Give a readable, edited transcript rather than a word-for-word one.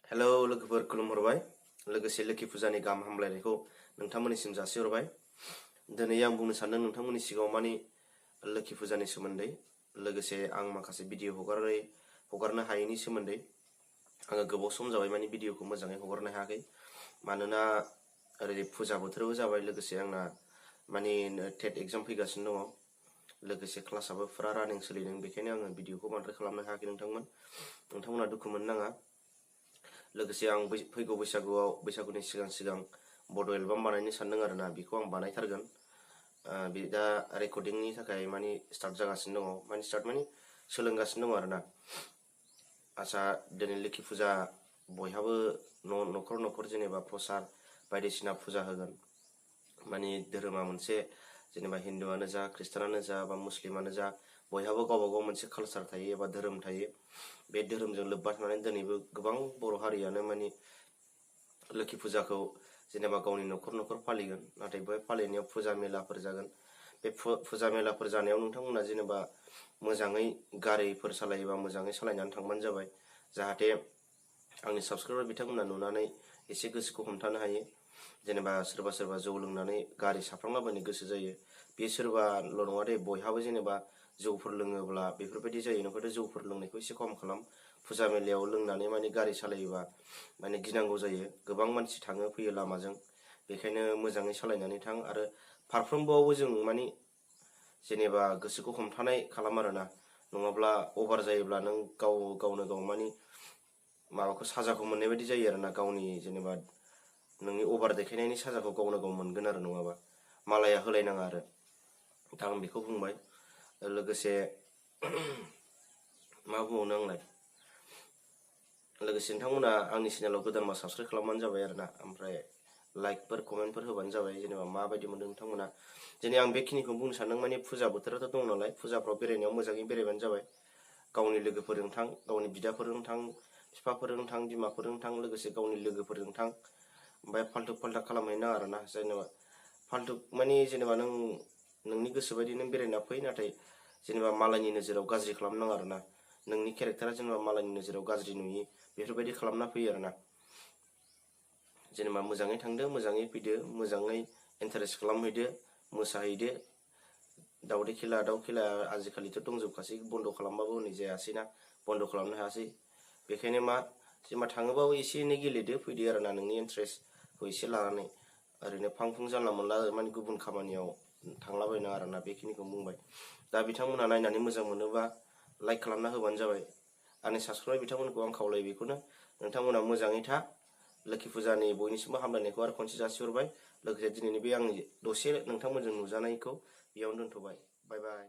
Hello लोगोफोर खुलुमहरबाय लोगोसे लोखि फुजानि गाहाम हामलायनायखौ नोंथांमोननिसिम जासिहरबाय। दिनै आं बुंनो सानदों नोंथांमोननि सिगाङाव मानि लोखि फुजानि सोमोन्दै लोगोसे आं माखासे भिडिअ हगारनो हायैनि सोमोन्दै आङो गोबाव सम जाबाय मानि भिडिअखौ मोजाङै हगारनो हायाखै। मानोना ओरै फुजा बोथोरबो जाबाय लोगोसे आंना मानि टेट एग्जाम फैगासिनो दङ। लोगोसे क्लासाबो फुरा रानिं सोलिदों, बेखायनो आङो भिडिअखौ बांद्राय खालामनो हायाखै। नोंथांमोना दुखु मोननो नाङा। लोगोसे आं फैगौ बैसागुनि सिगां बड' एलबाम बानायनो सानदों आरोना, बेखौ आं बानायथारगोन। बे दा रेकर्डिंनि थाखाय मानि स्टार्ट जागासिनो दङ, मानि सोलोंगासिनो दङ आरोना। आसा दिनै लोखि फुजा बयहाबो न'खर जेनेबा प्रसाद बायदिसिना फुजा होगोन। मानि धोरोमा मोनसे जेनेबा हिन्दुआनो जा खृष्टानानो जा बा मुस्लिमानो जा बयहाबो गावबा गाव मोनसे कालसार थायो एबा धोरोम थायो। बे धोरोमजों लोब्बा थानानै दिनैबो गोबां बर' हारियानो मानि लोखि फुजाखौ जेनेबा गावनि न'खर फालिगोन। नाथाय बे फालिनायाव फुजा मेलाफोर जागोन। बे फुजा मेलाफोर जानायाव नोंथांमोना जेनेबा मोजाङै गारिफोर सालायोबा मोजाङै सालायनानै थांबानो जाबाय, जाहाथे आंनि साबसक्राइबार बिथांमोना नुनानै एसे गोसोखौ हमथानो हायो। जेनेबा सोरबा जौ लोंनानै गारि साफ्लांलाबायनो गोसो जायो, बे सोरबाल' नङा दे, बयहाबो जेनेबा जौफोर लोङोब्ला बेफोरबायदि जायो। नंखायथ' जौफोर लोंनायखौ एसे खम खालाम। फुजा मेलायाव लोंनानै मानि गारि सालायोबा माने गिनांगौ जायो, गोबां मानसि थाङो फैयो लामाजों। बेखायनो मोजाङै सालायनानै थां आरो फारफ्रोमबोआवबो जों मानि जेनेबा गोसोखौ हमथानाय खालाम आरोना। नङाब्ला अभार जायोब्ला नों गावनो गाव मानि माबाखौ साजाखौ मोननाय बायदि जायो आरोना। गावनि जेनेबा नोंनि अभार देखायनायनि साजाखौ गावनो गाव मोनगोन आरो, नङाबा मालाया होलायनाङा आरो। दा आं बेखौ बुंबाय। लोगोसे मा बुंबावनो आंलाय, लोगोसे नोंथांमोना आंनि चेनेलाव गोदानबा साबसक्राइब खालामबानो जाबाय आरोना। ओमफ्राय लाइकफोर कमेन्टफोर होबानो जाबाय, जेनेबा माबायदि मोनदों नोंथांमोना। दिनै आं बेखिनिखौ बुंनो सानदों, मानि फुजा बोथोराथ' दं नालाय, फुजाफ्राव बेरायनायाव मोजाङै बेरायबानो जाबाय। गावनि लोगोफोरजों थां, गावनि बिदाफोरजों थां, बिफाफोरजों थां, बिमाफोरजों थां, लोगोसे गावनि लोगोफोरजों थां। ओमफ्राय फाल्थु खालामहैनो नाङा आरोना। जेनेबा फाल्थु मानि जेनेबा नोंनि गोसो बायदि नों बेरायना फै, नाथाय जेनेबा मालायनि नोजोराव गाज्रि खालामनो नाङा आरोना। नोंनि केरेक्टारा जेनेबा मालायनि नोजोराव गाज्रि नुयि बेफोरबायदि खालामना फैयो आरोना। जेनेबा मोजाङै थांदो, मोजाङै फैदो, मोजाङै इन्टारेस्ट खालामहैदो, मोसाहैदो। दाउदै खेला दाउ खेला आजिखालिथ' दंजोबखासै, बन्द' खालामबाबो हनै जायासैना, बन्द' खालामनो हायासै। बेखायनो जेनेबा थाङोबाबो एसे एनै गेलेदो फैदो आरोना, नोंनि इन्टारेस्टखौ एसे लानानै। ओरैनो फां फुं जानला मोनला माने गुबुन खामानियाव थांलाबायनाङा आरोना। बेखिनिखौ बुंबाय। दा बिथांमोना नायनानै मोजां मोनोबा लाइक खालामना होबानो जाबाय। आंनि साबसक्राइबार बिथांमोनखौ आं खावलायो बेखौनो, नोंथांमोना मोजाङै था। लोखि फुजानि बयनिसिमबो हामलायनायखौ आरो खनसे जासिहरबाय। लोगोसे दिनैनि बे आंनि दसे नोंथांमोनजों नुजानायखौ बेयावनो दोनथ'बाय। बाय बाय।